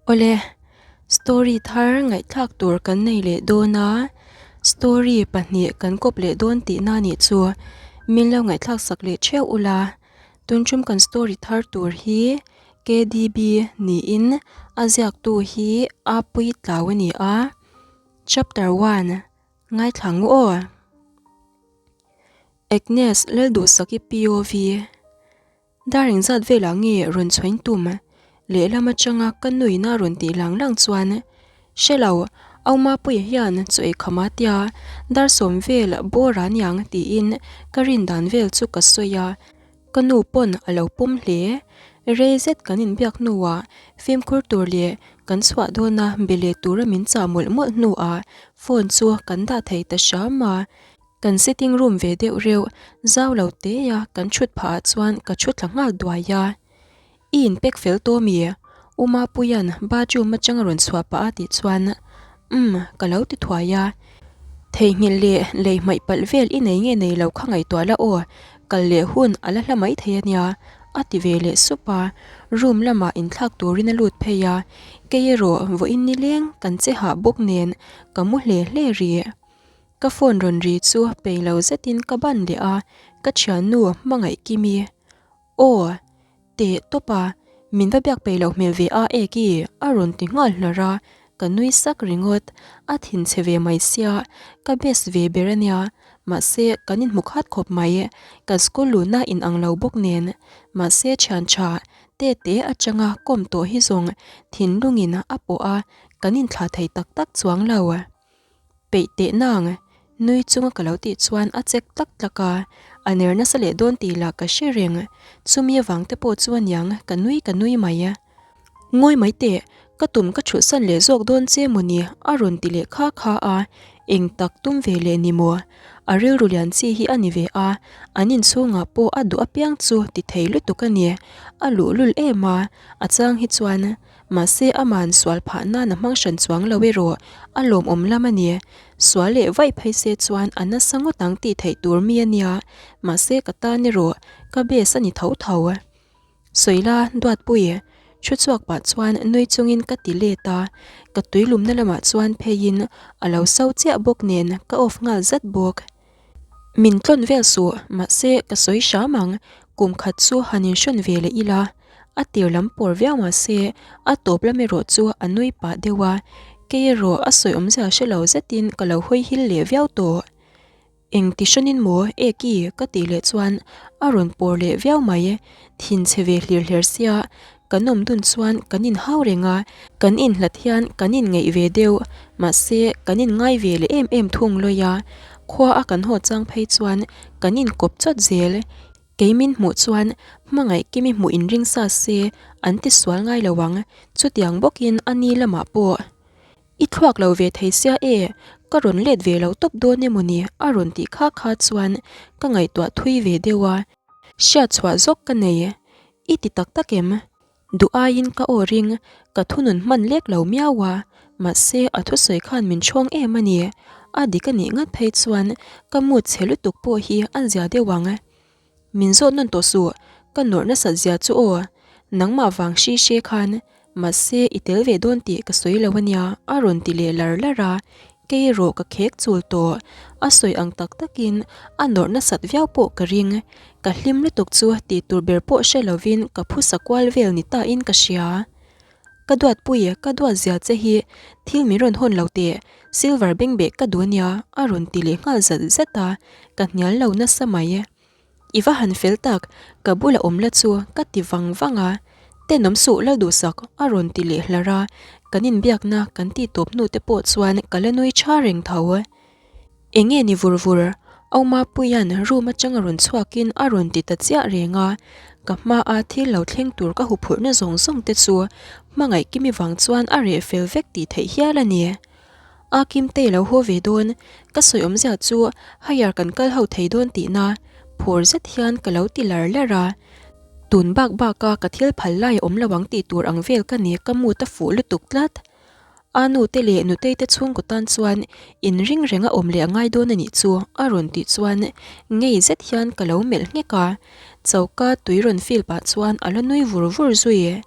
Awle, story thar ngaihthlak tur kan nei leh dawn a, story pahnih kan kawp leh dawn tihna nih chu min lo ngaihthlak sak leh theuh ula, tun tum kan story thar tur hi KDB niin a ziaktu hi Apuii Tlau a ni a, chapter one ngaithla ngu aw. Agnes Lalduhsaki POV. Dar engzat velah nge rawn chhain tum? Lehlam atanga ka nuina rawn tih lang lang chuan, Hre lo, Aumapuia hian chaw ei kham a tia, dar sawm vel bawr a niang tiin ka rin dan vel chu ka sawi a, ka nu pawn a lo pawm hle. Rei zet kan inbiak hnuah fimkhur tur leh kan chhuah dawna be leh tura min chah mawlh mawlh hnuah phone chu kan dah thei ta hram a. Kan sitting room ve deuh reuh zau lo te a kan thut phah ah chuan ka thu thla nghal duai a. I in pack fel tawh mi? U Mapuia'n bathroom atang a rawn chhuah pah a tih chuan umm ka lo ti thuai a. Theihnghilh leh lei hmaih palh vel i nei nge nei lo kha ngaihtuah la aw, kal leh hun a la hla mai thei a nia a ti ve leh sup a. Room lamah inthlak turin a lut phei a, kei erawh vawiin nileng kan che hah bawk nen ka mu hle hle rih. Ka phone rawn ri chu pei lo zetin ka ban leh a, ka thiannu hmangaih Kimi. Aw, teh tawp a, min va biak pei loh hmel ve a Eki a rawn ti nghal hlar a, ka nui sak ringawt, a thinchhe ve mai sia, ka best ve ber a nia, mahse kan inhmu khat khawp mai, kan school luhna inang lo bawk nen, mahse thian tha te te atanga kawm tawh hi zawng thinlungin a pawh a, kan inthlah thei tak tak chuang lo. Peih teh nang, nui chunga ka lo tih chuan a chek tlak tlak a, a ner nasa leh dawn tih lah ka hre reng, chumi avang te pawh chu aniang ka nui ka nui mai. Ngawi mai teh, ka tum ka chhutsan leh zawk dawn che mawni a rawn ti leh kha kha a, eng tak tum ve leh ni maw? A rilru lian chi hi a ni ve a, an inchhungah pawh a duh apiang chu ti thei lutuk a ni, a luhlul em a, a chang hi chuan Mahse aman sual phah nan a hmang hran chuang lo erawh a lawmawm lam a ni. Sual leh vaih phei se chuan a nasa ngawt ang tih theih tur mi a nia, mahse ka tan erawh ka best a ni tho tho. Sawila Duatpui, thu chhuak pah chuan nui chungin ka ti let a, ka tuilumna lamah chuan pheiin a lo so chiah bawk nen ka off nghal zat bawk. Min tlawn vel suh, mahse ka sawi hram ang, kum khat chu han inhrawn ve leh ila. A tir lam pawr viau mahse a tawp lam erawh chu a nui pah deuh a, kei erawh a sawi awmzia hre lo zetin ka lo hawi hil leh viau tawh. Eng ti hranin maw Eki ka tih leh chuan a rawn pawr leh viau mai, thinchhe ve hlir hler sia Kan awm dun chuan kan inhau reng a, kan inhlat hian kan inngeih ve deuh, mahse kan inngai ve leh em em thung lawi a, khua a kan haw chang phei chuan kan inkawp chawt zel. Kei min hmuh chuan hmangaih Kimi hmuh inring sa se an ti sual ngai lo ang, chutiang bawkin a ni lamah pawh I thluak lo ve thei sia e, ka rawn let ve lo tawp dawn emaw ni a rawn tih kha kha chuan ka ngaihtuah thui ve deuh a, hriat chhuah zawk ka nei. I ti tak tak em? Duh aiin ka aw ring, ka thunun hman lek lo miau a, mahse a thusawi khan min chhawng em a ni. A dik a nih ngat phei chuan ka mood chhe lutuk pawh hi a zia deuh ang. Min zawt nawn tawh suh, ka nawrh nasat zia chu aw. Nangmah vang hri hre khan Mahse, i tel ve dawn tih ka sawi lo a nia, a rawn ti leh lar lar a, kei erawh ka khek chul tawh. A sawi ang tak takin a nawrh nasat viau pawh ka ring. Ka hlim lutuk chu tih tur ber pawh hre lovin ka phusa kual vel ni tain ka hria. Ka duatpui, ka duat zia che hi thil min rawn hawn lo teh, silver bengbeh ka duh a nia, a rawn ti leh nghal zat zat a, ka hnial lo nasa mai. I va han fel tak, ka bula awm la chu ka ti vang vang a, Tenawm suh la duhsak a rawn ti leh hlar a, kan inbiakna kan tih tawp hnu te pawh chuan ka la nui tha reng tho. Enge ni vur vur, Aumapuia'n room atanga rawn chhuakin a rawn ti ta chiah reng a, ka hmaa thil lo thleng tur ka huphurhna zawng zawng te chu hmangaih Kimi vang chuan a reh fel vek tih theih hial a ni. A Kimtei lo haw ve dawn, ka sawi awmzia chu higher kan kal ho thei dawn tihna phur zet hian ka lo ti lar lar a. Tun bak baka ka thil phal lai a awm lo ang tih tur ang vel ka ni ka mood a fuh lutuk tlat. A nu te leh nutei te chhungkaw tan chuan inring reng a awm leh a ngai dawn a nih chu a rawn tih chuan ngei zet hian ka lo melh nghek a. Choka tui rawn feel pah chuan a la nui vur vur zui.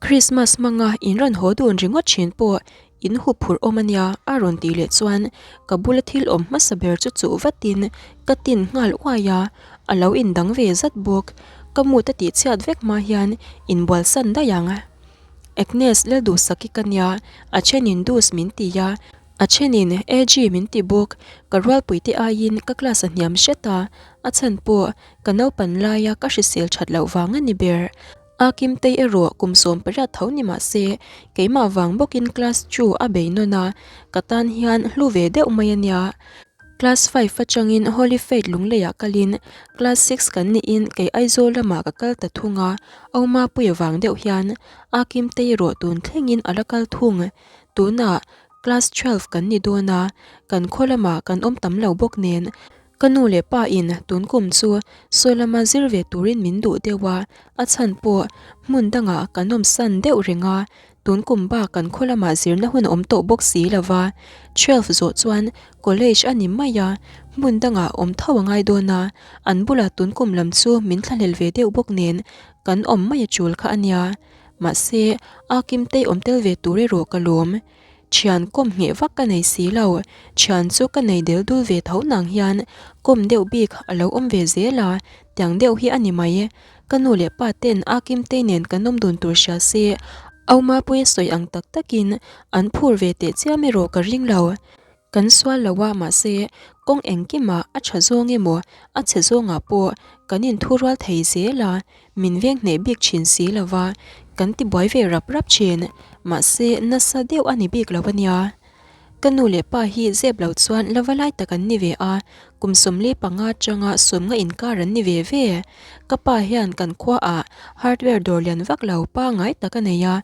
Christmas hmanga in rawn haw dun ringawt thin pawh in hup phurh awm a nia a rawn tih leh chuan ka bula thil awm hmasa ber chu chuh vatin ka tin nghal uai a, a lo indang ve zat bawk. Ka mood a tih chhiat vek hma hian inbual san daih ang. Agnes Lalduhsaki ka nia, a thenin Dus min ti a, A thenin AG min ti bawk, ka rualpuite aiin ka class a hniam hret a, a chhan pawh ka naupan laia ka hrisel that loh vang a ni ber. A Kimtei erawh kum 18 tho ni mah se, keimah vang bawkin class two a bei nawn a, ka tan hian hlu ve deuh mai a nia. Class five atangin Holy Faith Lungleiah kalin class six kan nihin kei Aizawl lamah ka kal ta thung a, Aumapuia vang deuh hian A Kimtei erawh tun thlengin a la kal thung. Tunah Class 12 kan ni dawn a, kan khaw lamah kan awm tam lo bawk nen, ka nu leh pa in tun kum chu sawi lama zir ve turin min duh deuh a, a chhan pawh hmun dangah kan awm san deuh reng a, tun kum bak kan khaw lamah zirna hun a awm tawh bawk si lo va, twelve zawh chuan college a ni mai a, hmun dangah awm tho a ngai dawn a, an bulah tun kum lam chu min thlahlel ve deuh bawk nen kan awm mai a tul kha a nia. Mahse, a Kimtei awm tel ve tur erawh ka lawm. Thian kawm ngheh vak ka nei si lo. Thian chu ka nei del dul ve tho nang hian kawm deuh bik a lo awm ve zel a, tiang deuh hi a ni mai. Ka nu leh pa ten a Kimtei nen kan awm dun tur hria se, Aumapuia sawi ang tak takin an phur ve teh chiam erawh ka ring lo. Kan sual lo a, mahse, kawng engkimah a tha zawng emaw a chhe zawngah pawh kan inthurual thei zel a, min veng hneh bik thin si lo va, kan ti buai ve rap rap thin, mahse, nasa deuh a ni bik lo a nia. Ka nu leh pa hi zep lo chuan la va lai tak an ni ve a, kum 45 atanga sawmnga inkar an ni ve ve. Ka pa hian kan khuaah hardware dawr lian vak lo pangngai tak a nei a,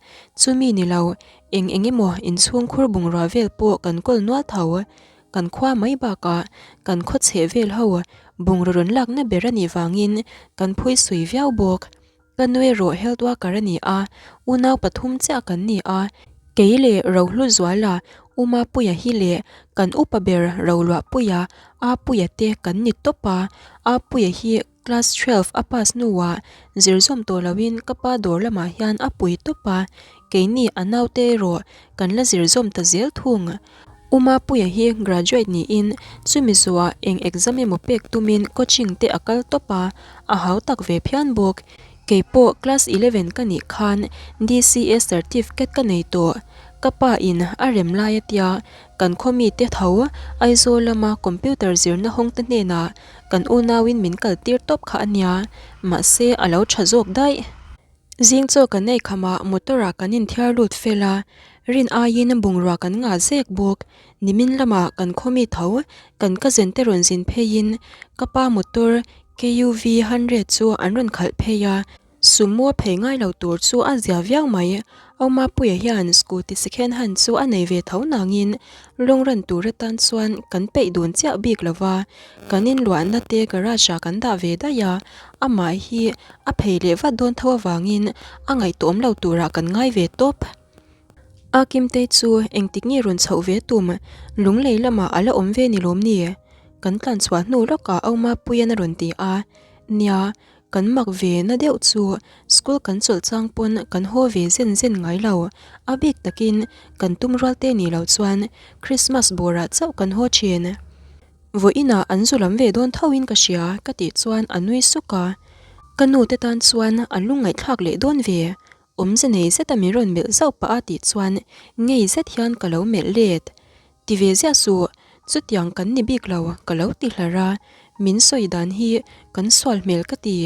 chumi ni lo Eng eng emaw inchhung khur bungrua vel pawh kan kawl nual tho. Kan khua mai bakah kan khaw chheh vel ho bungraw rawn lakna ber a nih vangin kan phui sui viau bawk. Ka nu erawh health worker a ni a, unau pathum chiah kan ni a. Kei leh Rohluzuala, U Mapuia hi leh kan upa ber Roluahpuia, Apuia te kan ni tawp a. Apuia hi Class 12 a pass hnuah zir zawm tawh loin ka pa dawr lamah hian a pui tawp a, keini a naute erawh kan la zir zawm ta zel thung. U Mapuia hi graduate niin chumi zuah eng exam emaw pek tumin coaching te a kal tawp a, a hau tak ve phian bawk. Keipawh class 11 ka nih khan DCA certificate ka nei tawh. Ka pa in a rem lai a tia, kan khaw mite tho Aizawl lama computer zirna hawng te hnenah Kan unauin min kal tir tawp kha a nia, mahse a lo tha zawk daih. Zing chaw kan ei khamah motor ah kan inthiar lut fel a, rin aiin bungrua kan ngah zek bawk. Nimin lamah kan khawmi tho kan cousin te rawn zin pheiin ka pa motor KUV 100 chu an rawn khalh phei a, Sumo a phei ngai lo tur chu a zia viau mai. Aumapuia hian scooty second hand chu a nei ve tho nangin lawng ran tur atan chuan kan peih dun chiah bik lo va, kan inluahna te garage ah kan dah ve daih a, amah hi a phei leh vat dawn tho avangin a ngaihtuahawm lo turah kan ngai ve tawp. A Kimtei chu engtik nge rawn chhoh ve tum? Lunglei lamah a la awm ve ni lawm ni? Kan tlan chhuah hnu lawkah Aumapuian a rawn ti a, nia Kan mak ve na deuh chu school kan chawlh chang pawn kan haw ve zen zen ngai lo. A bik takin kan tum rual te nih loh chuan Christmas bawrah chauh kan haw thin. Vawiinah an zu lam ve dawn tho in ka hria ka tih chuan a nui suk a. Ka nu te tan chuan an lungngaihthlak leh dawn ve. Awmze nei zeta min rawn melh zauh pah a tih chuan ngei zet hian ka lo melh let. Ti ve ziah suh, chutiang kan ni bik lo ka lo ti hlar a, min sawi dan hi kan sual hmel ka ti,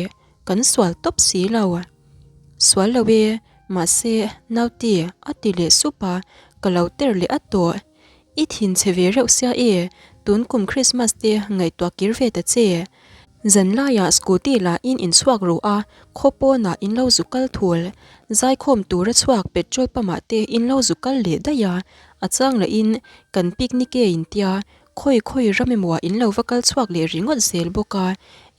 kan sual tawp si lo. Sual lo e, mahse nauti a ti leh sup a, ka lo ter leh at tawh. I thin chhe ve reuh sia e, tun kum Christmas te ngaihtuah kir ve ta che. Zan laiah scooty lah in inchhuak ru a, khaw pawnah in lo zu kal thul. Zaikhawm tura chhuak petrol pump ah te in lo zu kal leh daih a, a chang lahin kan picnic e in tia, khawi khawi ram emaw ah in lo va kal chhuak leh ringawt zel bawk a,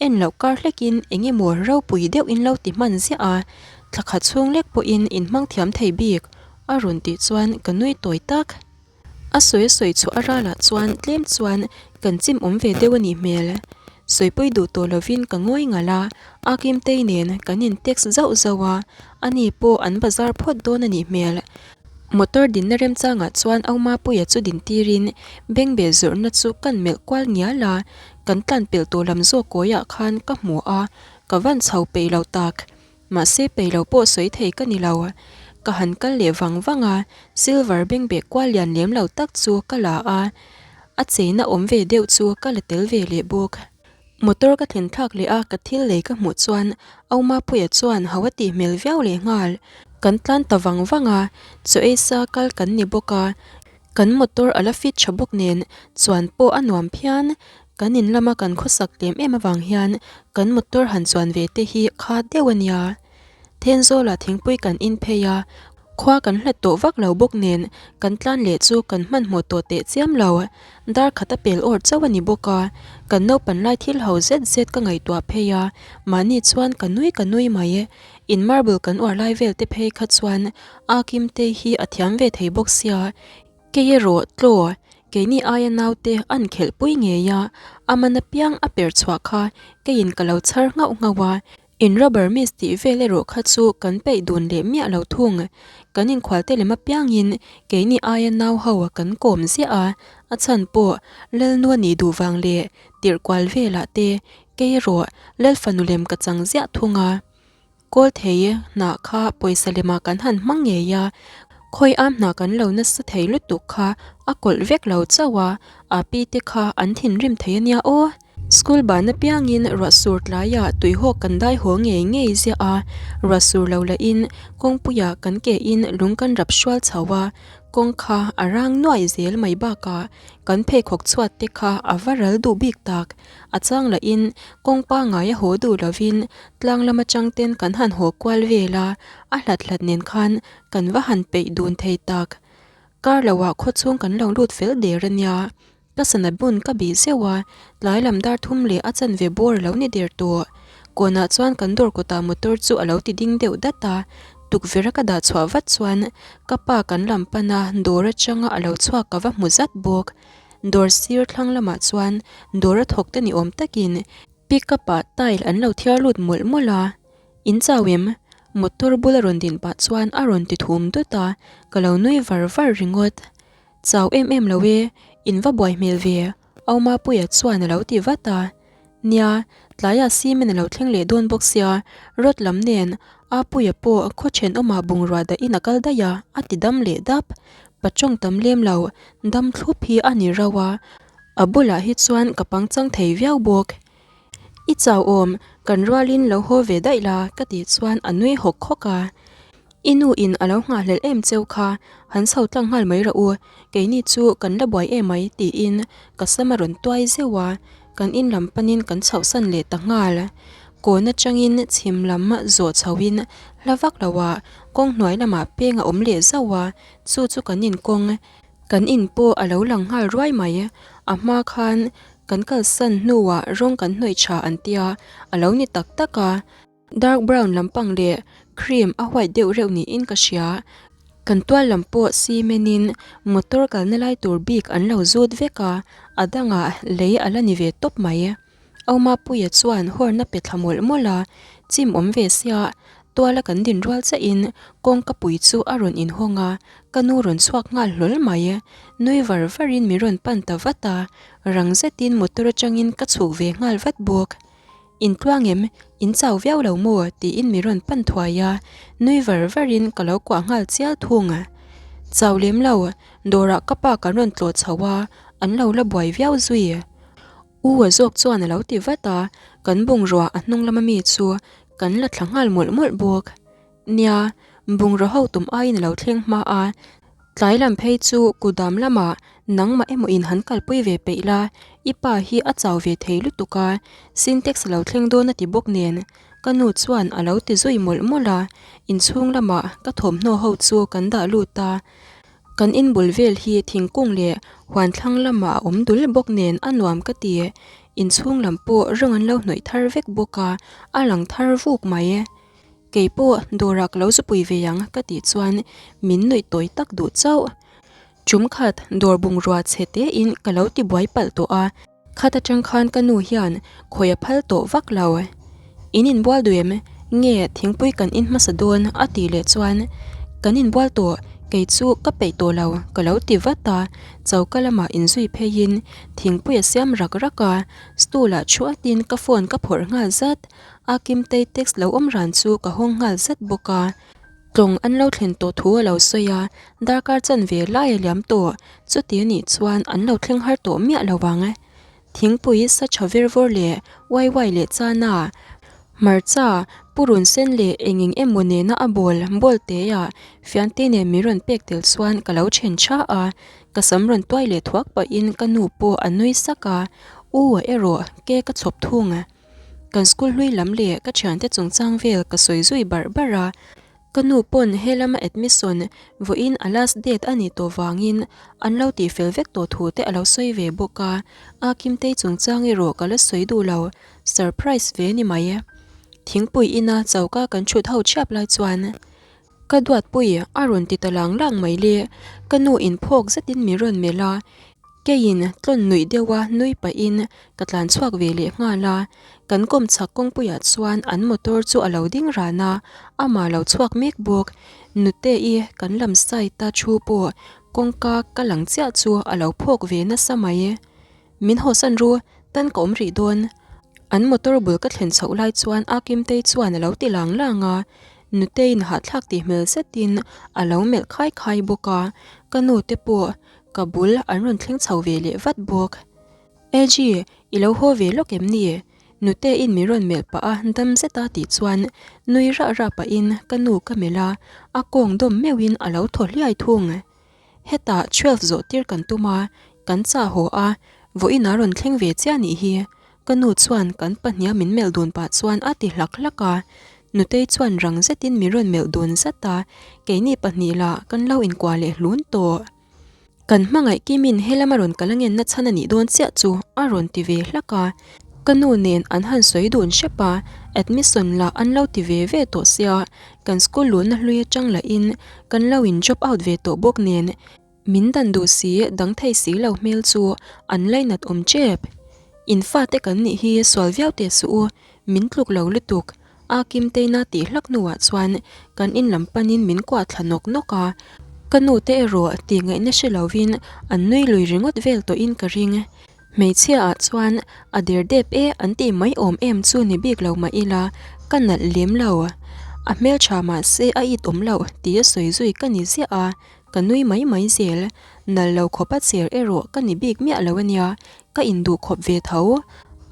en loh kar hlekin eng emaw ropui deuh in lo ti hman ziah a, thla khat chhung lek pawhin in hmang thiam thei bik a rawn tih chuan ka nui tawi tak. A sawi a sawi chhuah a ralah chuan tlem chuan kan chim awm ve deuh a nih hmel. Sawipui duh tawh lovin ka ngawi ngalh a, Akimtei nen kan in text zauh zauh a, ani pawh an bazar phawt dawn a nih hmel. Motor dinna remchangah chuan Aumapuia chu din tirin bengbeh zawrhna chu kan melh kual ngial a, kan tlan pelh tawh lam zawk kawiah khan ka hmu a, ka van chho peih lo tak. Mahse peih lo pawh sawi thei ka ni lo. Ka han kal leh vang vang a, silver bengbeh kual lian lem lo tak chu ka la a, a cheina awm ve deuh chu ka la tel ve leh bawk. Motor ka thlen thlak leh a ka thil lei ka hmuh chuan Aumapuia chuan ho a tih hmel viau leh nghal. Kan tlan ta vang vang a, chaw ei sa kal kan ni bawk a, kan motor a la fit tha bawk nen chuan pawh a nuam phian. Kan in lama kan khawsak tlem em avang hian kan motor han chuan ve te hi kha deuh a nia. Thenzawlah thingpui kan in phei a, khua kan hlat tawh vak lo bawk nen kan tlan leh chu kan hmanhmawh tawh teh chiam lo. Dar khat a pel awr chauh a ni bawk a, kan naupan lai thil ho zet zet ka ngaihtuah phei a, mahni chuan ka nui ka nui mai. In marble kan uar lai vel te phei kha chuan a Kimtei hi a thiam ve thei bawk sia, kei erawh tlaw, keini aia naute an khelh pui ngei a, a man apiang a per chhuah kha keiin ka lo chhar nghauh nghauh a, In rubber miss tih vel erawh kha chu kan peih dun leh miah lo thung. Kan inkhualte lem apiangin keini aia nau ho kan kawm ziah a, a chhan pawh Lalnu a nih duh vang leh tirh kual velah te kei erawh Lalfanu lem ka chang ziah thung a. Kawl thei hnah kha pawisa lemah kan han hmang ngei a, khawi am hnah kan lo nasa thei lutuk kha a kawlh vek lo chauh a, a pi te kha an thinrim thei a nia aw. School ban apiangin ruahsur tlaiah tuihawk kan dai haw ngei ngei ziah a, ruahsur lo lahin kawngpuiah kan kein lung kan rap hrual chho a, kawng kha a rang nuai zel mai bakah kan pheikhawk chhuat te kha a va ral duh bik tak. A chang lahin kawng pangngai a haw duh lovin tlang lam atang ten kan han haw kual vel a, a hlat hlat nen khan kan va han peih dun thei tak. Kar loah khawchhung kan lo lut fel der a nia. Ka sana bun ka bih zeuh a, tlai lam dar thum leh a chanve bawr a lo ni der tawh. Kawnah chuan kan dawr kawtah motor chu a lo ti ding deuh dat a, tukverh a ka dah chhuah vat chuan ka pa kan lam pan a dawr atanga a lo chhuak ka va hmu zat bawk. Dawr sir thlang lamah chuan dawr a thawk te ni awm takin pick up ah tile an lo thiar lut mawlh mawlh a, In chau em? Motor bula rawn din pah chuan a rawn ti thum dut a, ka lo nui var var ringawt. Chau em em lo e, in va buai hmel ve, Aumapuia chuan a lo ti vat a. Nia, tlaiah cement a lo thleng leh dawn bawk sia, rod lam nen Apuia pawh khaw thenawmah bungrua dahin a kal daih a, a ti dam leh dap. Patawng tam lem lo, dam thlup hi a ni rauh a, a bulah hi chuan ka pangchang thei viau bawk. I chau awm, kan rualin lo haw ve daih la ka tih chuan a nui hawk hawk a. I nu in a lo nghahhlelh em cheu kha, han chho tlang nghal mai rawh u, keini chu kan la buai em mai tiin ka sam a rawn tuai zeuh a, kan in lam panin kan chhohsan leh ta nghal. Kawn atangin chhim lam zawh chhoin hla vak loah kawng hnuai lamah peng a awm leh zauh a, chu chu kan inkawng. Kan in pawh a lo lang nghal ruai mai. A hma khan kan kalsan hnuah rawng kan hnawih tha an tia, a lo ni tak tak a. Dark brown lampang leh cream a white deuh reuh niin ka hria. Kan tual lam pawh cement in motor kalna lai tur bik an lo zut vek a, a dangah lei a la ni ve tawp mai. Aumapuia chuan horn a pe thla mawlh mawlh a, chim awm ve sia tuala kan din rual chiah in kawngka pui chu a rawn inhawng a, ka nu rawn chhuak nghal hlawl mai. Nui var var in mi rawn pan ta vat a, rang zet in motor atangin ka chhuk ve nghal vat bawk. In tluang em? In chau viau lo maw? tiin mi rawn pan thuai a, nui var var in ka lo kuah nghal chial thung. Chau lem lo, dawrah ka pa kan rawn tlawh chho a, an lo la buai viau zui. U a zawk chuan a lo ti vat a, kan bungrua a hnung lama mi chu kan la thla nghal mawlh mawlh bawk. Nia, bungraw ho tum aiin a lo thleng hma a, tlai lam phei chu kudam lamah nangmah emaw in han kalpui ve peih la, i pa hi a chau ve thei lutuk a, Sintex a lo thleng dawn a ti bawk nen, ka nu chuan a lo ti zui mawlh mawlh a, inchhung lamah ka thawmhnaw ho chu kan dah lut a. Kan in bul vel hi thingkung leh huan thlang lamah a awm dul bawk nen a nuam ka ti. Inchhung lam pawh rawng an lo hnawih thar vek bawk a, a lang thar vuk mai. Kei pawh dawrah ka lo zupui ve ang ka tih chuan min nuih tawi tak duh chauh. Tum khat dawr bungrua chhe tein ka lo ti buai palh tawh a. Khat atang khan ka nu hian khawi a phal tawh vak lo. In inbual duh em? Nge thingpui kan in hmasa dawn? a tih leh chuan Kan inbual tawh, kei chu ka peih tawh lo ka lo ti vat a, choka lamah inzui pheiin thingpui a siam rak rak a, stool ah thuatin ka phone ka phawrh nghal zat. A Kimtei text lo awm ran chu ka hawng nghal zat bawk a. Tlawng an lo thlen tawh thu a lo sawi a, darkar chanve lai a liam tawh, chuti a nih chuan an lo thleng har tawh miah lo vang. Thingpui sa tha ver vawr leh uai uai leh chana, hmarcha, purun sen leh eng eng emaw nena a bawl bawl te ah fiante nen min rawn pek tel chuan ka lo then tha a, ka sam rawn tuai leh thuak pahin ka nu pawh a nui sak a, u erawh ke ka chhawp thung. Kan school hlui lam leh ka thiante chungchang vel ka sawi zui barh barh a, ka nu pawn he lama admission vawiin a last date a nih tawh vangin an lo tih fel vek tawh thu te a lo sawi ve bawk a, a Kimtei chungchang erawh ka la sawi duh lo, surprise ve ni mai. Thingpui ina choka kan thut ho thiap lai chuan Ka duatpui a rawn ti ta lang lang mai le, ka nu in phawk zetin min rawn melh a, keiin tlawn nuih deuha nui pahin ka tlan chhuak ve leh nghal a, kan kawm chhak kawngpuiah chuan an motor chu a lo ding ran a, amah lo chhuak mek bawk, Nute-i kan lam side a thu pawh kawngka ka lang chiah chu a lo phawk ve nasa mai. Min hawsan ru, tan ka awm rih dawn. An motor bul ka thlen chhoh lai chuan a Kimtei chuan a lo ti lang lang a, Nuteiin hahthlak tih hmel zetin a lo melh khai khai bawk a, ka nu te pawh ka bul an rawn thleng chho ve leh vat bawk. Angie, i lo haw ve lawk em ni? Nuteiin min rawn melh pah a dam zeta tih chuan nui rah rah pahin ka nu ka melh a, a kawng dawm meuhin a lo thaw hliai thung. Hetah twelve zawh tir kan tum a, kan chah haw a, vawiin a rawn thleng ve chiah nih hi. Ka nu chuan kan pahniha min melh dun pah chuan a ti hlak hlak a, Nutei chuan rang zetin min rawn melh dun zat a, keini pahnih lah kan lo inkuah leh hlun tawh. Kan hmangaih Kimin helam a rawn kal angenna chhan a nih dawn chiah chu a rawn ti ve hlak a, ka nu nen an han sawi dun hrep a, admission lah an lo ti ve ve tawh sia, Kan school luhna hlui atang lahin kan lo in drop out ve tawh bawk nen min dan duh si dang thei si lo hmel chu an lainat awm tep. In fate kan nih hi sual viau teh suh u, min tluk lo lutuk. A Kimteina tih hlak hnuah chuan kan in lam panin min kuah thla nawk nawk a, ka nu te erawh tih ngaihna hre lovin an nui lui ringawt vel tawhin ka ring. Hmeichhia ah chuan a der dep e an tih mai awm em chu ni bik lo mah ila ka nalh lem lo. A hmeltha mahse a it awm loh tih a sawi zui ka ni ziah a, ka nui mai mai zel. Nalh lo khawp a cher erawh ka ni bik miah lo ania, ka induh khawp ve tho.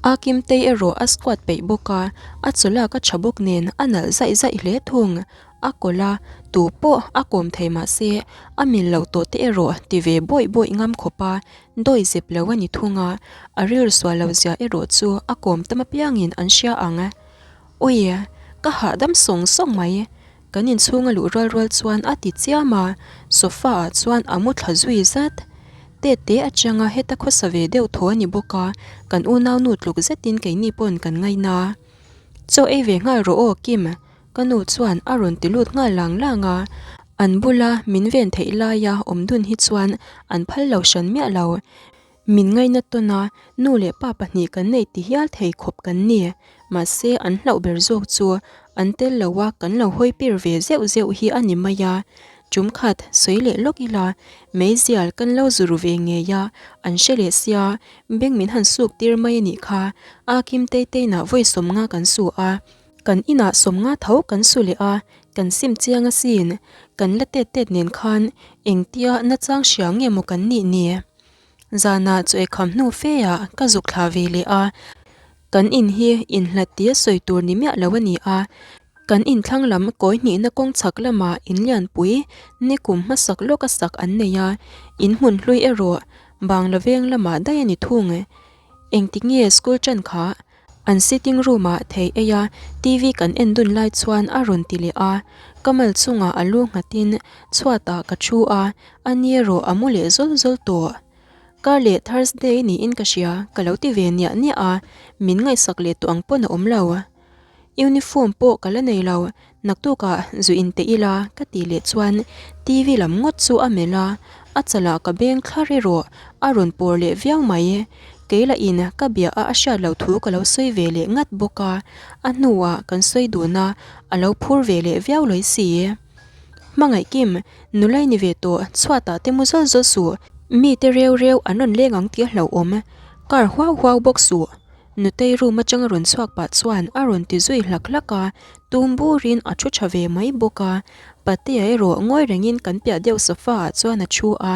A Kimtei erawh a squat peih bawk a, a chawlak a tha bawk nen a nalh zaih zaih hle thung. A kawlh a, tu pawh a kawm thei mahse a mil loh tawh te erawh ti ve bawih bawih ngam khawp a, Dawi zep lo a ni thung a, a rilru sual lo zia erawh chu a kawm tam apiangin an hria ang. Awi, ka hahdam sawng sawng mai. Kan inchhung a luh rual rual chuan a ti chiam a, sofa ah chuan a mu thla zui zat. Tete atanga heta khawsa ve deuh thaw a ni bawk a, kan unaunu tluk zetin keini pawn kan ngaina. Chaw ei ve nghal rawh aw Kim, Ka nu chuan a rawn ti lut nghal lang lang a, an bula min ven theih laia awm dun hi chuan an phal lo hran miah lo. Min ngaina tawn a, nu leh pa pahnih kan neih ti hial thei khawp kan ni. Mahse an hlauh ber zawk chu an tel lo a kan lo hawi pir ve zeuh zeuh hi a ni mai a. Tum khat sawi leh lawk ila, meizial kan lo zu ru ve ngei a, an hre leh sia, beng min han suk tir mai a nih kha, a Kim Teiteinah vawi 50 kan su a. Kan inah 50 tho kan su leh a, kan sim chiang asin. Kan la tet tet nen khan engtia nachang hria nge maw kan nih ni? Zanah chaw eikham hnu fe ah ka zuk thla ve leh a, kan in hi inhlat tia sawi tur ni miah lo a ni a. Kan inthlang lam kawi hnihna kawng chhak lamah in lianpui nikum hmasak lawka sak an nei a, in hmun hlui erawh Bangla veng lamah daih a ni thung. Engtik nge school ṭan kha? An sitting room ah thei ei a, TV kan en dun lai chuan a rawn ti leh a, ka mal chungah a lu nghatin chhuat ah ka thu a, a ni erawh a mu leh zawl zawl tawh. Kar leh Thursday niin ka hria, ka lo ti ve niah niah a, min ngaihsak leh tawh ang pawn a awm lo. Uniform pawh ka la nei lo, naktukah zu in teh ila ka tih leh chuan TV lam ngawt chu a melh a, a chalah ka beng thlar erawh a rawn pawr leh viau mai. Kei lah in ka bia a a hriat loh thu ka lo sawi ve leh ngat bawk a, a hnuah kan sawi dun a, a lo phur ve leh viau lawi si. Hmangaih Kim, nula i ni ve tawh, chhuatah te mu zawt zawt suh, mite reu reu an rawn leng ang tih a hlauhawm, kar huau huau bawk suh. Nutei room atanga rawn chhuak pah chuan a rawn ti zui hlak hlak a, tum burin a thu tha ve mai bawk a. Patea erawh ngawi rengin kan piah deuh sofa ah chuan a thu a.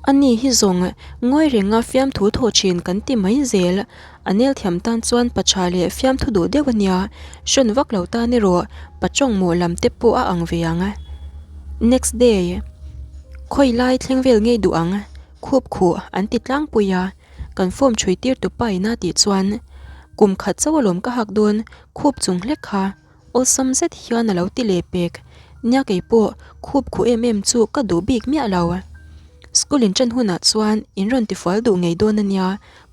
Ani hi zawng ngawi renga fiamthu thawh thin kan ti mai zel. A nel thiam tan chuan pa tha leh fiamthu duh deuh a nia, hrawn vak lo tan erawh pa tawngmawh lam te pawh a ang ve ang. Next day. Khawi lai thleng vel ngei duh ang, khup khuh an ti tlangpui a. Kan form chhui tir tu pa ina tih chuan kum khat chauh alawm ka hak dawn khup chung hlek kha awlsam zet hian a lo ti leh pek. Nia kei pawh khup khuh em em chu ka duh bik miah lo. School in ṭan hunah chuan in rawn tifual duh ngei dawn ania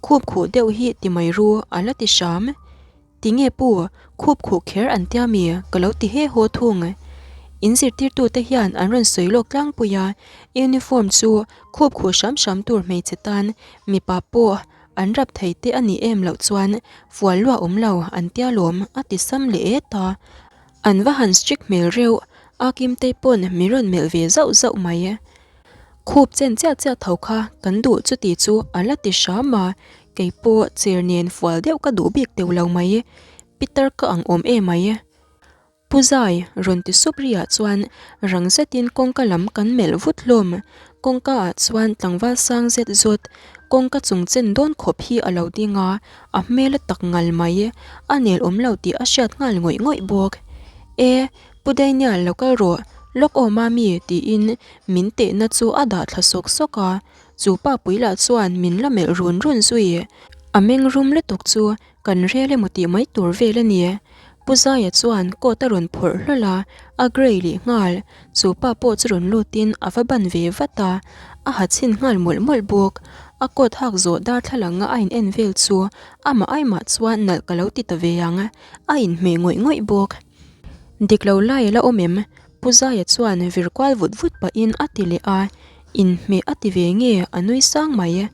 khup khuh deuh hi ti mai ru a la ti hram. Tinge pu, khup khuh kher an tia mi? Ka lo ti he haw thung. In zirtirtute hian an rawn sawi lawk tlangpui a, uniform chu khup khuh hram hram tur hmeichhe tan mipa pawh an rap thei te a nih em loh chuan fual luah awm lo an tia lawm a ti sam leh et a. An va han strict hmel reuh, a Kimtei pawn min rawn melh ve zauh zauh mai. Khup chen chiah chiah tho kha kan duh chuti chu a la ti hram a, kei pawh chair nen fual deuh ka duh bik teuh lo mai, Peter ka ang awm em mai. Pu Zai rawn ti sup riah chuan rang zetin kawngka lam kan melh vut hlawm, kawngka ah chuan tlangval sang zet zawt kawngka chung chen dawn khawp hi a lo ding a, a hmel a tak ngal mai, a nel awm lo tih a hriat nghal ngawih ngawih bawk. E, Pu Daniel lo kal rawh, lawk aw mami tiin Min tehna chu a dah thla sawk sawk a, chu pa pui lah chuan min la melh run run zui. A meng rum lutuk chu kan rel emaw tih mai tur vel a ni. Pu Zaia chuan coat a rawn phawrh hlawl a, a grey leh nghal. Chu pa pawh chu rawn lutin a va ban ve vat a, a ha chhin nghal mawlh mawlh bawk. A coat hak zawh darthlalanga a in en vel chu amah aimah chuan nalh ka lo ti ta ve ang, a inhmeh ngawih ngawih bawk. Dik lo lai a la awm em? Pu Zaia chuan vir kual vut vut pahin a ti leh a, inhmeh a ti ve nge a nui sang mai.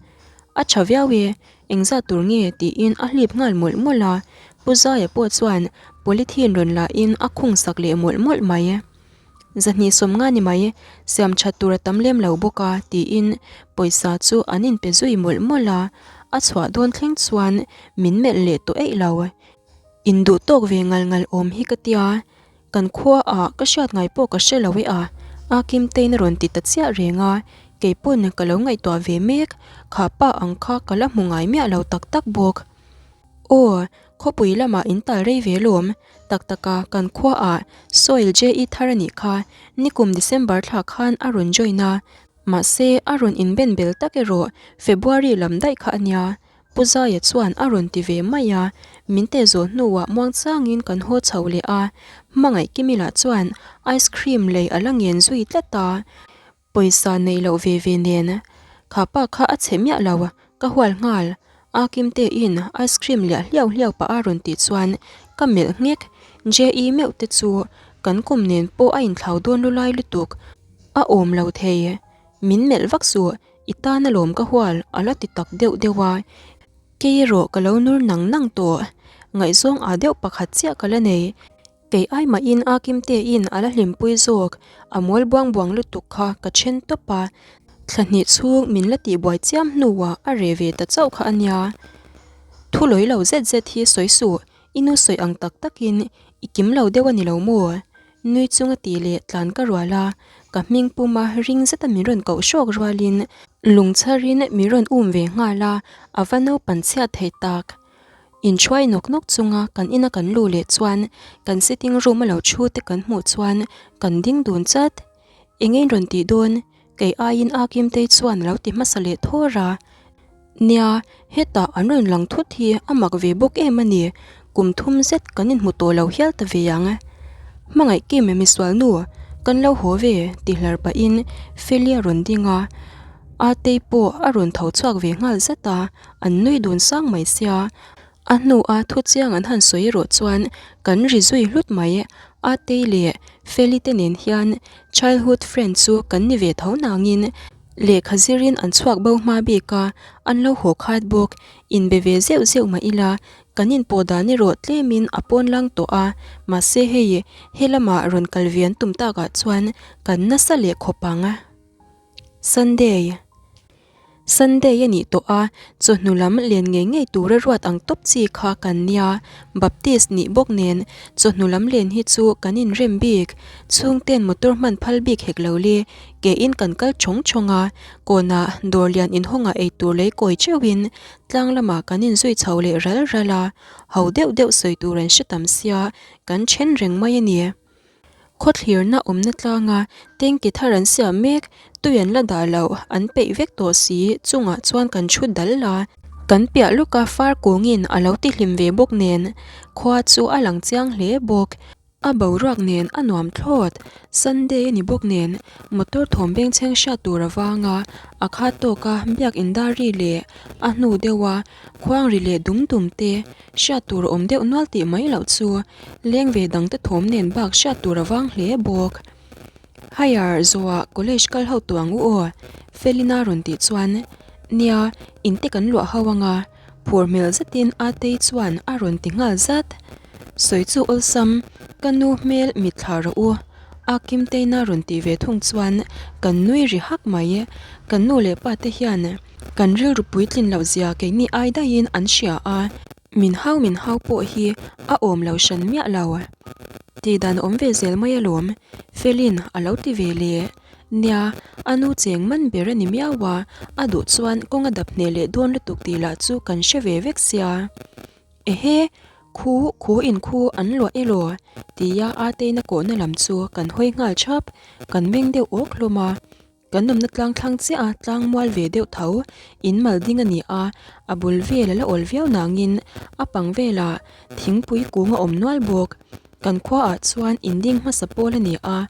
A tha viau e, engzat tur nge tiin a hlip nghal mawlh mawlh a, Pu Zaia pawh chuan polythene rawn lahin a khung sak leh mawlh mawlh mai. Zahnih sawmnga ni mai, siam that tur a tam lem lo bawk a tiin pawisa chu an inpe zui mawlh mawlh a, a chhuah dawn thleng chuan min melh leh tawh eih lo. Induh tawk ve ngal ngal awm hi ka tia, Kan khua ah ka hriat ngai pawh ka hre lo e a, a Kimtein a rawn ti ta chiah reng a, kei pawn ka lo ngaihtuah ve mek, kha pa ang kha ka la hmu ngai miah lo tak tak bawk. Aw, khawpui lamah in tal rei ve lawm, tak tak a kan khua ah Soil JE thar a nih kha, nikum December thla khan a rawn join a, mahse a rawn inben bel tak erawh February lam daih kha a nia, Pu Zaia chuan a rawn ti ve mai a, min teh zawh hnuah muangchangin kan haw chho leh a, Hmangaih Kimi lah chuan ice cream lei a la ngen zui tlat a, pawisa neih loh ve ve nen kha pa kha a chhe miah lo, ka hual nghal. A Kimtein ice cream liah hliau hliau pah a rawn tih chuan ka melh nghek, JE meuh te chu kan kum nen pawh a inthlau dawn lulai lutuk, a awm lo thei, min melh vak suh. I tan alawm ka hual a la ti tak deuh deuh a, kei erawh ka lo nur nang nang tawh. Ngaihzawng ah deuh pakhat chiah ka la nei. Kei ai mahin a Kimtein a la hlimpui zawk, a mawl buang buang lutuk kha ka then tawp a, thla hnih chhung min la tihbuai chiam hnuah a reh ve ta chauh kha a nia. Thu lawi lo zet zet hi sawi suh, i nu sawi ang tak takin i kim lo deuh a ni lo maw? Nui chunga tih leh tlan ka rual a, ka hming puma ring zeta min rawn koh hrawk rualin lungchharin min rawn um ve nghal a, a va naupan chhiat thei tak. Inchhuai nawk nawk chunga kan ina kan luh leh chuan kan sitting room a lo thu te kan hmuh chuan kan ding dun chat. Eng in rawn tih dawn? Kei aiin a Kimtei chuan a lo ti hmasa leh thawr a. Nia, hetah an rawn lang thut hi a mak ve bawk em a ni, kum thum zet kan inhmu tawh lo hial ta ve ang. Hmangaih Kim misual nu, kan lo haw ve ti hlar pahin Feli a rawn ding a, Atei pawh a rawn tho chhuak ve nghal zat a, an nui dun sang mai sia. A hnua thu chiang an han sawi erawh chuan kan ri zui hlut mai. Atei leh Feli te nen hian childhood friend chu kan ni ve tho nangin. Lehkha zirin an chhuak bo hma bik a, an lo haw khat bawk. Inbe ve zeuh zeuh mah ila, kan inpawh dan erawh tlemin a pawn lang tawh a, mahse hei he lamah rawn kal ve an tum takah chuan kan nasa leh khawp ang. Sunday. Sunday a nih tawh a, chawhnu lam len ngei ngei tura ruat ang tawp chi kha kan nia, Baptist nih bawk nen chawhnu lam len hi chu kan inrem bik, chhungten motor hman phal bik hek lo le, kein kan kal chawng chawng a, kawnah dawr lian inhawngah eitur lei kawi teuhin tlang lamah kan inzui chho leh ral ral a, ho deuh deuh sawi tur an hre tam sia, kan then reng mai a ni. Khawthlirna awmna tlanga tanki thar an siam mek, tui an la dah loh, an peih vek tawh si, chungah chuan kan thu dal a. Kan piah lawka far kungin a lo tihlim ve bawk nen, khua chu a lang chiang hle bawk. A boruak nen a nuam thlawt, Sunday a ni bawk nen, motor thawm bengchheng hriat tur avanga a khat tawka biak indar ri leh a hnu deuha khuang ri leh dum dum te Hriat tur a awm deuh nual tih mai loh chu leng ve dangte thawm nen bak hriat tur a vang hle bawk. Higher zawhah college kal ho tawh ang u aw, Felina rawn tih chuan nia inte kan luah ho anga phur hmel zetin Atei chuan a rawn ti nghal zat. Sawi chu awlsam, ka nu hmel mitthla rawh u, a Kimteina rawn tih ve thung chuan kan nui ri hak mai. Kan nu leh pa te hian Kan rilru puitlin loh zia keini ai daihin an hria a, min hau min hau pawh hi a awm lo hran miah lo. Tih dan awm ve zel mai alawm, Felin a lo ti ve le. Nia, a nu cheng man ber a ni miau a, a duh chuan kawng a dap hneh leh dawn lutuk tih lah chu kan hre ve vek sia. Ehe, khu khu in khu an luah elaw? tia Ateina kawhna lam chu kan hawi nghal thap, kan meng deuh awk hlawm a. Kan awmna tlang thlang chiah a tlang mual ve deuh tho, in mal ding a ni a, a bul vel a la awl viau nangin a pang velah thingpui kung a awm nual bawk. Kan khuaah chuan in ding hmasa pawl a ni a,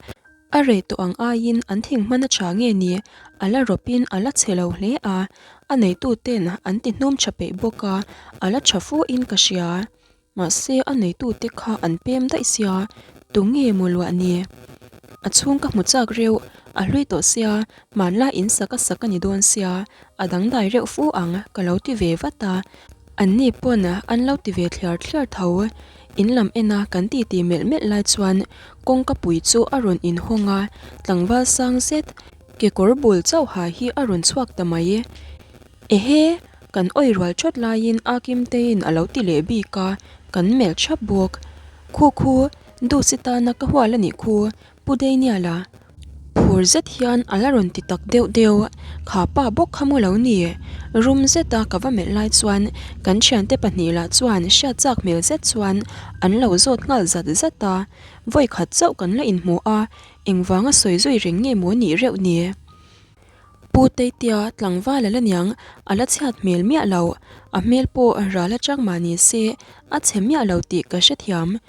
a rei tawh ang aiin an thing hman a tha nge ni, a la rawpin a la chhe lo hle a, a neituten an ti hnum tha peih bawk a, a la tha fu in ka hria. Mahse a neitute kha an pem daih sia, tunge maw luah ni? A chhung ka hmu chak reuh, a hlui tawh sia, hmanlai in sak a sak a ni dawn sia, a dangdai reuh fu ang ka lo ti ve vat a. Anni pawn an lo ti ve thliar thliar tho. In lam ena kan titi melh melh lai chuan kawngka pui chu a rawn inhawng a, tlangval sang zet kekawr bul chauh ha hi a rawn chhuak ta mai. Ehe! Kan awih rual thawt laiin a Kimteiin a lo ti leh bik a, kan melh thap bawk. Khu khu, Dusi tana ka hual a nih khu, Pu Daniel-a. Phur zet hian a la rawn ti tak deuh deuh. Kha pa bawk kha maw lo ni? Rum zeta ka va melh lai chuan kan thiante pahnih lah chuan hriat chak hmel zet chuan an lo zawt nghal zat zat a. Vawi khat chauh kan la inhmu a, engvanga sawi zui reng nge maw nih reuh ni? Pu Teitia tlangval a la niang, a la chhiat hmel miah lo. A hmel pawh ral atang mah ni se, a chhe miah lo tih ka hrethiam.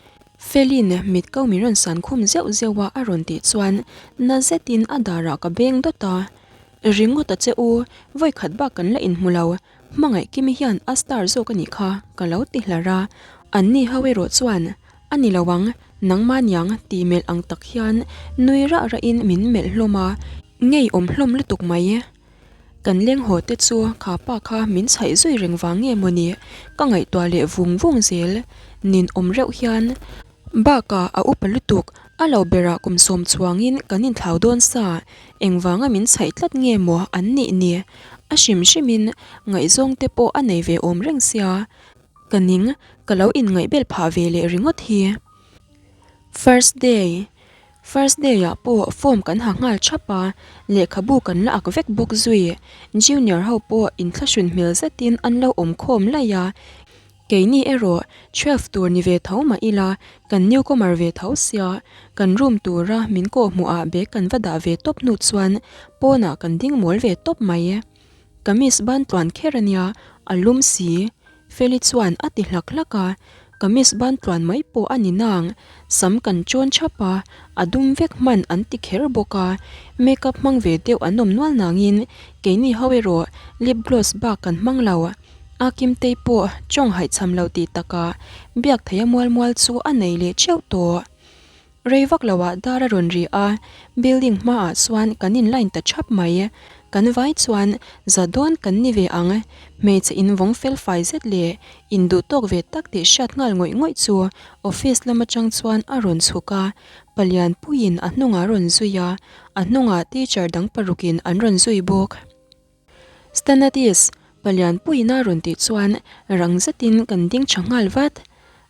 Felin mit ko min rawn san khum zeuh zeuh a a rawn tih chuan na zetin a darah ka beng dawt a. Ringawt a che u, vawikhat bak kan la inhmu lo, hmangaih Kimi hian a star zawk a nih kha ka lo ti hlar a. Anni ho erawh chuan A ni lo ang, nangmah niang tih melh ang tak hian nui rah rahin min melh hlawm a, ngeiawm hlawm lutuk mai. Kan leng haw te chu kha pa kha min chhaih zui reng vang nge mawni ka ngaihtuah leh vung vung zel, ninawm reuh hian. Bakah a upa lutuk, a lo berah kum sawm chuangin kan inthlau dawn sa, engvanga min chhaih tlat nge maw an nih ni? A hrim hrimin ngaihzawng te pawh a nei ve awm reng sia, Ka ning, ka lo inngaihbel phah ve leh ringawt hi. First day, First day ah pawh form kan ha nghal thap a, lehkhabu kan la ak vek bawk zui. Junior ho pawh inthlahrun hmel zetin an lo awm khawm laih a, keini erawh twelve tur ni ve tho mah ila kan newcomer ve tho sia, kan room tura min kawh hmuh ah bag kan va dah ve tawp hnu chuan pawnah kan ding mawl ve tawp mai. Kamis ban tluan kher a nia, a lum si. Feli chuan a ti hlak hlak a, kamis ban tluan mai pawh a ni nang, sam kan chawn chhap a, a dum vek hman an ti kher bawk a, makeup hmang ve deuh an awm nual nangin keini ho erawh lip gloss bak kan hmang lo. A Kimtei pawh tawng haihchham lo tih takah biak theih a mual mual chu a nei leh theuh tawh. Rei vak loah dar a rawn ri a, building hmaah chuan kan in line ta thap mai. Kan vai chuan za dawn kan ni ve ang. Hmeichhe invawng fel fai zet leh induh tawk ve tak tih hriat nghal ngawih ngawih chu office lam atang chuan a rawn chhuk a. Palian puiin a hnungah a rawn zui a, a hnungah teacher dang parukin an rawn zui bawk. Stanadis, Palian puiin a rawn tih chuan rang zetin kan ding tha nghal vat.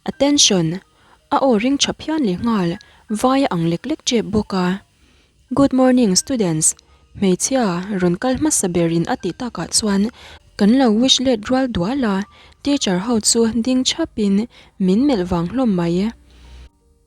Attention! A aw ring tha phian leh nghal, vai a ang lek lek tep bawk a. Good morning students! Hmeichhia rawn kal hmasa berin a tih takah chuan kan lo wish let rual dual a, teacher ho chu ding thapin min melh vang hlawm mai.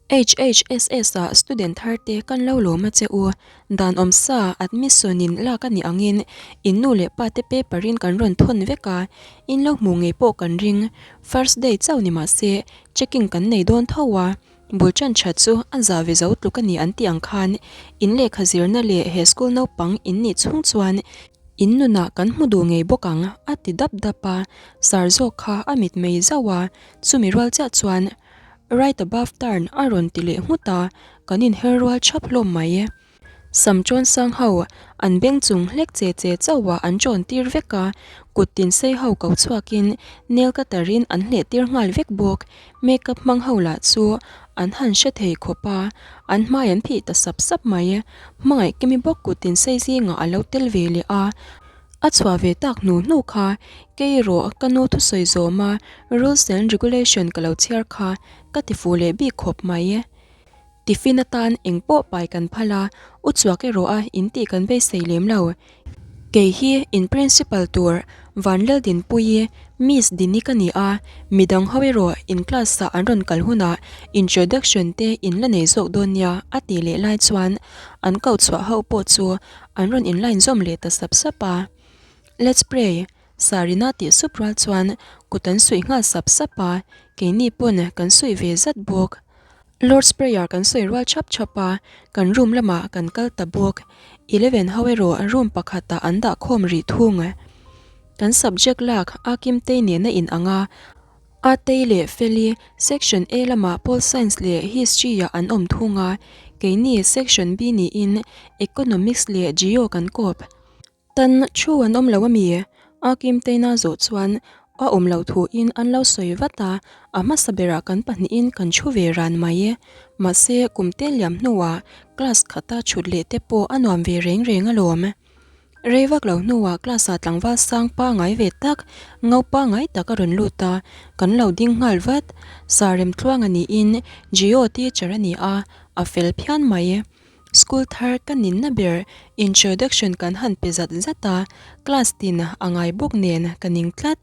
HHSS ah student thar te kan lo lawm a che u. Dan awm sa admission in lak a nih angin in nu leh pa te paper in kan rawn thawn vek a, in lo hmuh ngei pawh kan ring. First day chauh ni mah se checking kan nei dawn tho a, bul tan that chu a za ve zo tluk a ni an tih ang khan in lehkha zirna leh he school naupang in nih chhung chuan in nunah kan hmu duh ngei bawk ang a ti dap dap a, sar zawk kha a mitmei zauh a, chumi rual chiah chuan Right above turn a rawn ti leh nghut a, kan inher rual thap hlawm mai. Sam chawn sang ho an beng chung hlek che che chauh ah an chawn tir vek a, kut tin sei ho ko chhuakin nail cutter in an hleh tir nghal vek bawk. Makeup hmang ho lah chu an han hre thei khawp a, an hmai an phih ta sap sap mai. Hmangaih Kimi bawk kut tin sei zingah a lo tel ve leh a. A chhuah ve tak hnu hnu kha kei erawh ka nu thusawi zawma rules and regulation ka lo chhiar kha ka ti fuh leh bik khawp mai. Tiffin atan eng pawh pai kan phal a, u chuak erawh a in tih kan beisei lem lo. Kei hi in principal tur Vanlaldinpuii Miss Dini ka ni a, midang ho erawh in class ah an rawn kal hunah introduction te in la nei zawk dawn nia a tih leh lai chuan an koh chhuah ho pawh chu An rawn in line zawm leh ta sap sap a. Let's pray, Sarina tih sup rual chuan kut an suih nghal sap sap a, keini pawn kan suih ve zat bawk. Lord's Prayer kan sawi rual chhap chhap a, kan room lamah kan kal ta bawk. 11 ho erawh room pakhatah an dah khawm rih thung. Kan subject lak a Kimtei nena in ang a, Atei leh Feli Section A lamah Pol Science leh History-ah an awm thung a, keini Section B niin Economics leh Geo kan kawp. Tan thu an awm lo ami? A Kimteina zawh chuan a awm loh thuin an lo sawi vat a, a hmasa berah kan pahnihin kan thu ve ran mai. Mahse kum te liam hnuah class khata thut leh te pawh a nuam ve reng reng alawm. Rei vak lo hnuah class ah tlangval sang pangai ve tak, ngo pangai tak a rawn lut a, kan lo ding nghal vat. Sa Remtluanga niin Geo teacher a ni a, a fel phian mai. School thar ka ninna ber introduction kan han pe zat zat a, class tin a ngai bawk nen ka ning tlat.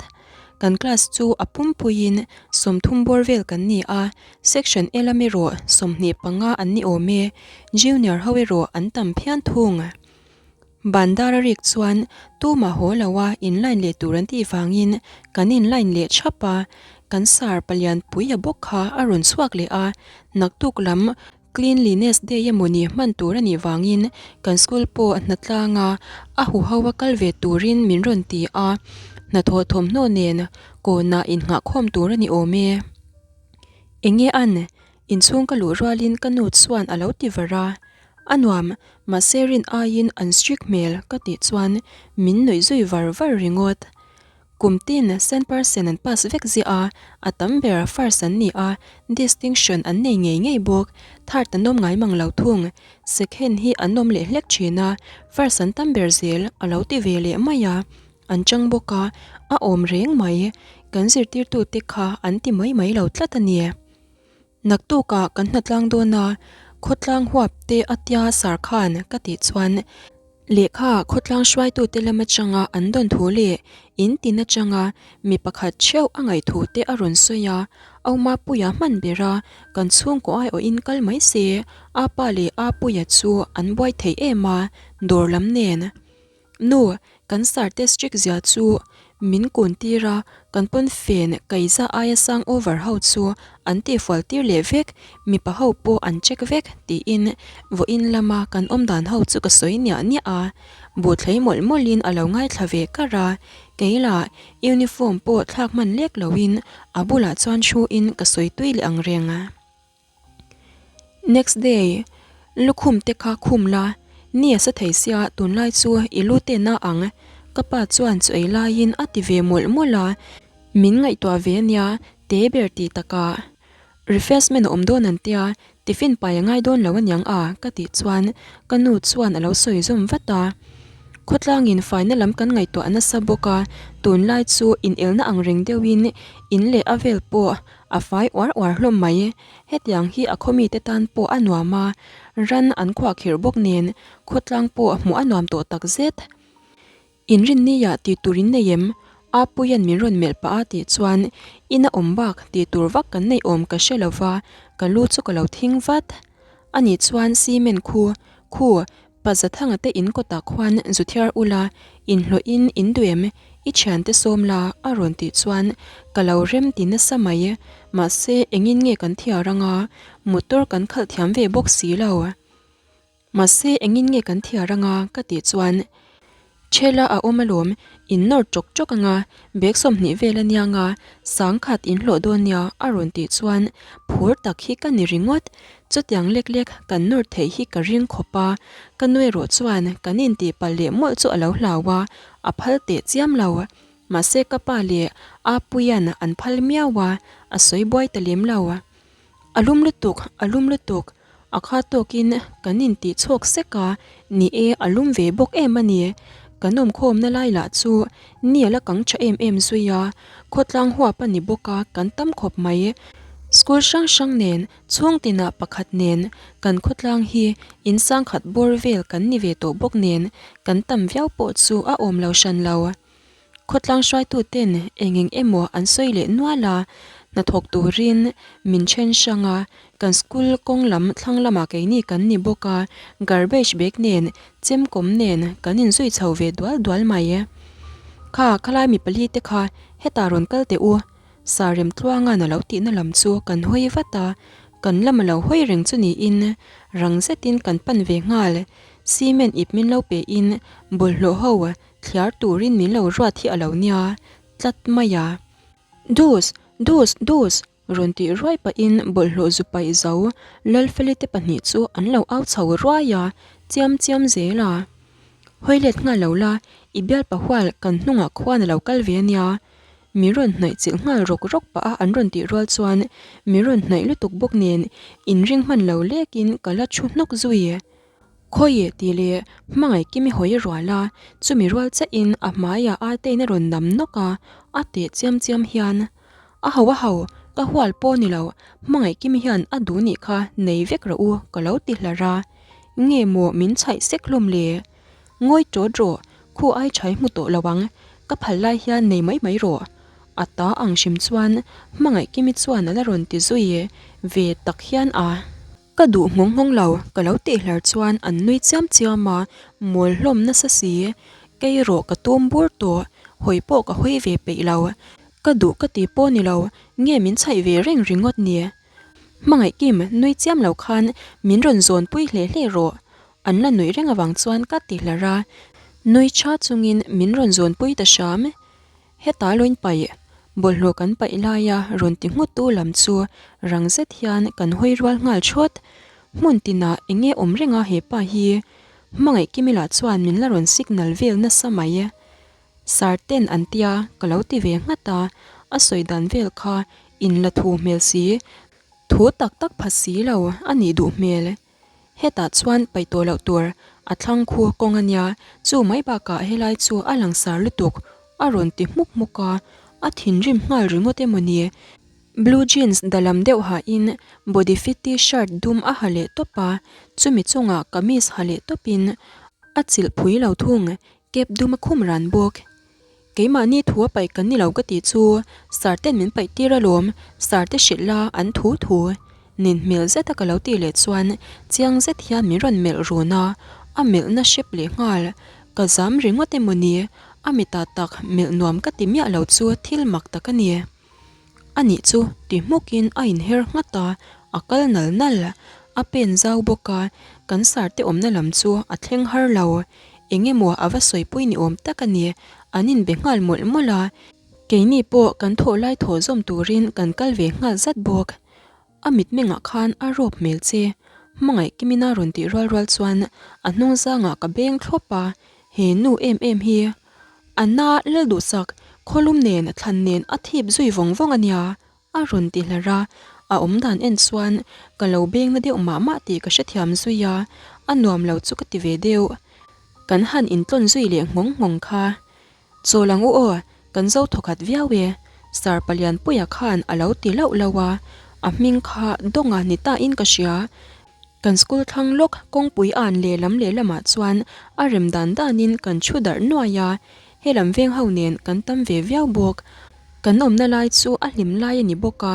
Kan class chu a pumpuiin 30 bawr vel kan ni a, section E lam erawh 25 an ni awm e, junior ho erawh an tam phian thung. Bandar a rik chuan tumah haw lo a in line leh tur an tih vangin kan in line leh thap a, kan sar palian pui a bawk kha a rawn chhuak leh a, naktuk lam cleanliness day emawni hman tur a nih vangin kan school pawh hnatlang a a huho a kal ve turin min rawn ti a, hnathawh thawmhnaw nen kawnah innghahkhawm tur a ni awm e. Enge an Inchhung ka luh rualin ka nu chuan a lo ti var a, a nuam, mahse rin aiin an strict hmel ka tih chuan min nuih zui var var ringawt. Kum tin cent percent an pass vek ziah a, a tam ber first an ni a, distinction an nei ngei ngei bawk, third an awm ngai mang lo thung, second hi an awm leh hlek thin a, first an tam ber zel a lo ti ve leh mai a, an chang bawk a, a awm reng mai, kan zirtirtute kha an ti mai mai lo tlat a ni. Naktukah kan hnatlang dawn a, khawtlang huap te a tia sar khan ka tih chuan lehkha khawtlang hruaitute lam atanga an dawn thu leh in tin atanga mi pakhat theuh a ngaih thu te a rawn sawi a, Aumapuia hman ber a, kan chhungkaw aiawhin kal mai se, Apa leh Apuia chu an buai thei em a, dawr lam nen. Nu, kan sar te strict zia chu min kun tir a, kan pawn fen kaiza aia sang over ho chu an tihfual tir leh vek, mipa ho pawh an check vek tiin vawiin lama kan awm dan ho chu ka sawi niah niah a, buhthlei mawlh mawlhin a lo ngaithla ve kar a, kei lah uniform pawh thlak hman lek loin a bulah chuan thu in ka sawi tui leh ang reng. Next day, lukhum te kha khum la, Ni a sa thei sia tunlai chu i lu te na ang ka pa chuan chu ei laiin a ti ve mawlh mawlh a, min ngaihtuah ve ania te ber tih takah refreshment a awm dawn an tia tiffin pai a ngai dawn lo aniang a ka tih chuan ka nu chuan a lo sawi zawm vat a. Khawtlangin faina lam kan ngaihtuah nasa bawk a, tunlai chu inelna ang reng deuhin in leh a vel pawh a fai uar uar hlawm mai. Hetiang hi a khaw mite tan pawh a nuam a, ran an khuahkhirh bawk nen khawtlang pawh hmuh a nuam tawh tak zet. Inrinniah tih tur in nei em? Apuia'n min rawn melh pah a tih chuan ina awm bak tih tur vak kan neih awm ka hre lo va, ka lu chu ka lo thing vat. Ani chuan cement khu, khu, Pa Zathanga te in kawtah khuan zu thiar ula, inhlawhin in duh em? I thiante sawm la a rawn tih chuan ka lo rem ti nasa mai. Mahse, engin nge kan thiar anga? Motor kan khalh thiam ve bawk si lo. Mahse, engin nge kan thiar anga? ka tih chuan Chhela a awm alawm, in nawr chawk chawk anga, bag 20 vel a nia nga, sangkhat in hlawh dawn nia a rawn tih chuan phur tak hi ka ni ringawt. Chutiang lek lek kan nawr theih hi ka ring khawp a, ka nu erawh chuan kan intih palh leh mawlh chu a lo hlau a, a phal teh chiam lo. Mahse ka pa leh Apuia'n an phal miau a, a sawi buai ta lem lo. A lum lutuk, a lum lutuk, a kha tawkin kan intih chhuak sek a, ni e a lum ve bawk em a ni. Kan awmkhawmna lai lah chu ni a la kang tha em em zui a, khawtlang huap a ni bawk a, kan tam khawp mai. School hrang hrang nen, chhung tinah pakhat nen, kan khawtlang hi in sangkhat bawr vel kan ni ve tawh bawk nen, kan tam viau pawh chu a awm lo hran lo. Khawtlang hruaituten eng eng emaw an sawi leh nual a, hnathawk turin min then hrang a, kan school kawng lam thlang lamah keini kan ni bawk a, garbage bag nen, chemkawm nen kan inzui chho ve dual dual mai. Kha khalai mi pali te kha hetah rawn kal teh u, Sarem Tluanga'n a lo tihna lam chu kan hawi vat a, kan lam a lo hawi reng chu niin rang zetin kan pan ve nghal, cement ip min lo pein bawlhhlawh ho Thliar turin min lo ruat hi a lo nia tlat mai a. Dus! Dus! Dus! Rawn tih ruai pahin bawlhhlawh zu paih zo Lalfeli te pahnih chu an lo au chho ruai a, chiam chiam zel a. Hawi let nghal lo la, i bialpa hual kan hnungah khuan a lo kal ve a nia. Min rawn hnaih chilh nghal rawk rawk pah a an rawn tih rual chuan min rawn hnaih lutuk bawk nen inring hman lo lekin ka la thu hnawk zui. Khawi tih leh hmangaih Kimi hawi rual a, chumi rual chiahin a hmaiah Artein a rawn nam nawk a, a teh chiam chiam hian, A ho a ho, ka hual pawh ni lo, hmangaih Kimi hian a duh nih kha nei vek rawh u ka lo ti hlar a, nge maw min chhaih sek hlawm le? Ngawi tawt rawh, khu ai chhai hmu tawh lo ang, ka phal lai hian nei mai mai rawh. A ta ang hrim chuan hmangaih Kimi chuan a la rawn ti zui ve tak hian a. Ka duh nghawng nghawng lo, ka lo tih hlar chuan an nui chiam chiam a, mawl hlawm nasa si. Kei erawh ka tum bur tawh, hawi pawh ka hawi ve peih lo. Ka duh ka ti pawh ni lo, nge min chhaih ve reng ringawt ni? Hmangaih Kim, nui chiam lo khan min rawn zawn pui hle hle rawh. An la nuih reng avang chuan ka ti hlar a, nui tha chungin min rawn zawn pui ta hram. Heta loin paih, bawlhhlawh kan paih laia rawn ti nghuttu lam chu rang zet hian kan hawi rual nghal thawt. Hmun tinah eng nge awm reng a hepa hi? Hmangaih Kimila chuan min la rawn signal vel nasa mai. Sir ten an tia ka lo ti ve nghat a, a sawi dan vel kha in la thu hmel si, thu tak tak pha si lo a nih duh hmel. Hetah chuan paih tawh loh tur a thlang khu kawng a nia, chu mai bakah helai chu a langsar lutuk a rawn ti hmuk hmuk a, a thinrim nghal ringawt emaw ni? Blue jeans da lam deuh hahin body fit t-shirt dum a ha leh tawp a, chumi chungah kamis ha leh tawpin a chilh phui lo thung, cap dum a khum ran bawk. Keimahni thu a paih kan ni lo ka tih chu Sir ten min paih tir alawm, Sir te hrilh la an thu thu. Nin hmel zet a ka lo tih leh chuan chiang zet hian min rawn melh run a, a melhna hrep leh nghal. Ka zam ringawt emaw ni, a mitah tak melh nuam ka ti miah lo chu thil mak tak a ni. A nih chu ti hmukin a inher nghat a, a kal nal nal. A pen zau bawk a, kan sarte awmna lam chu a thleng har lo. Eng emaw a va sawipui ni awm tak a ni, an inbe nghal mawlh mawlh a. Keini pawh kan thawh lai thaw zawm turin kan kal ve nghal zat bawk. A mitmengah khan a rawp hmel che. Hmangaih Kimina rawn tih rual rual chuan a hnung zangah ka beng thlawp a, he nu em em hi a na lal duhsak khawlum nen thlan nen a thip zui vawng vawng a nia a rawn ti hlar a, a awm dan en chuan ka lo beng na deuh mah mah tih ka hrethiam zui a, a nuam lo chu ka ti ve deuh. Kan han intlawn zui leh nghawng nghawng kha. Chawl ang u aw, kan zo thawkhat viau e, Sir Palianpuia khan a lo ti lauh lauh a, a hming kha Dawnga ni ta in ka hria. Kan school thlang lawk kawngpui an lehlam lehlamah chuan a rem dan danin kan thu darh nuai a, helam veng ho nen kan tam ve viau bawk. Kan awmna lai chu a hlim lai a ni bawk a,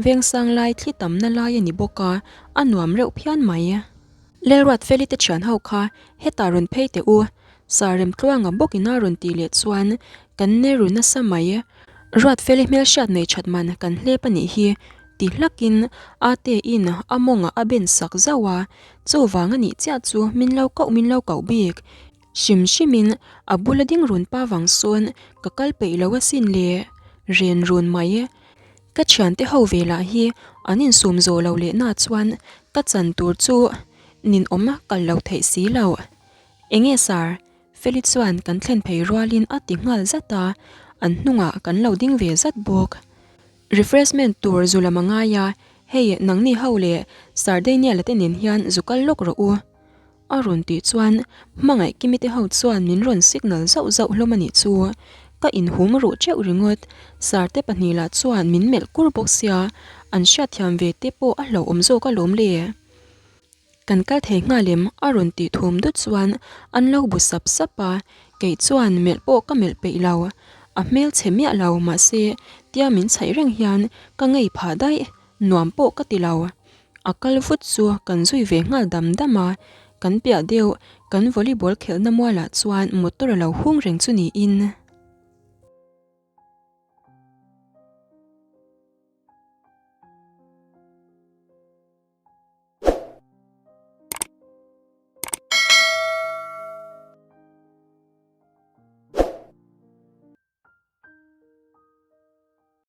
veng sang lai thli tamna lai a ni bawk a, a nuam reuh phian mai. Lelruat Feli te thian ho kha hetah rawn phei teh u, Sir Remtluanga bawk ina rawn tih leh chuan kan ne ru nasa mai. Ruat Feli hmelhriat nei that man kan hlep a nih hi ti hlakin Ate in a mawngah a ben sak zauh a, chuvang a nih chiah chu min lo koh min lo koh bik. Hrim hrimin a bula ding run pa vang sawn ka kal peih lo asin le, ren run mai. Ka thiante ho ve lah hi an insum zawh lo leh na chuan ka chan tur chu ninawm kal lo theih si lo. Enge sir? Feli chuan kan thlen phei rualin a ti nghal zat a, an hnungah kan lo ding ve zat bawk. Refreshment tur zu lam a ngai a, hei nangni ho leh Sir Daniel-a te nen hian zu kal lawk rawh u. A rawn tih chuan hmangaih Kimi te ho chuan min rawn signal zauh zauh hlawm a nih chu. Ka inhum ruh teuh ringawt. Sir te pahnih lah chuan min melh kur bawk sia, an hriatthiam ve te pawh a hlauhawm zawk alawm le. Kan kal thei nghal em? A rawn tih thum dut chuan an lo bu sap sap a, kei chuan melh pawh ka melh peih lo. A hmel chhe miah lo mahse tia min chhaih reng hian ka ngei phah daih, nuam pawh ka ti lo. A kal vut chu kan zui ve nghal dam dam a, kan piah deuh kan volleyball khelhna mualah chuan motor a lo hung reng chu niin.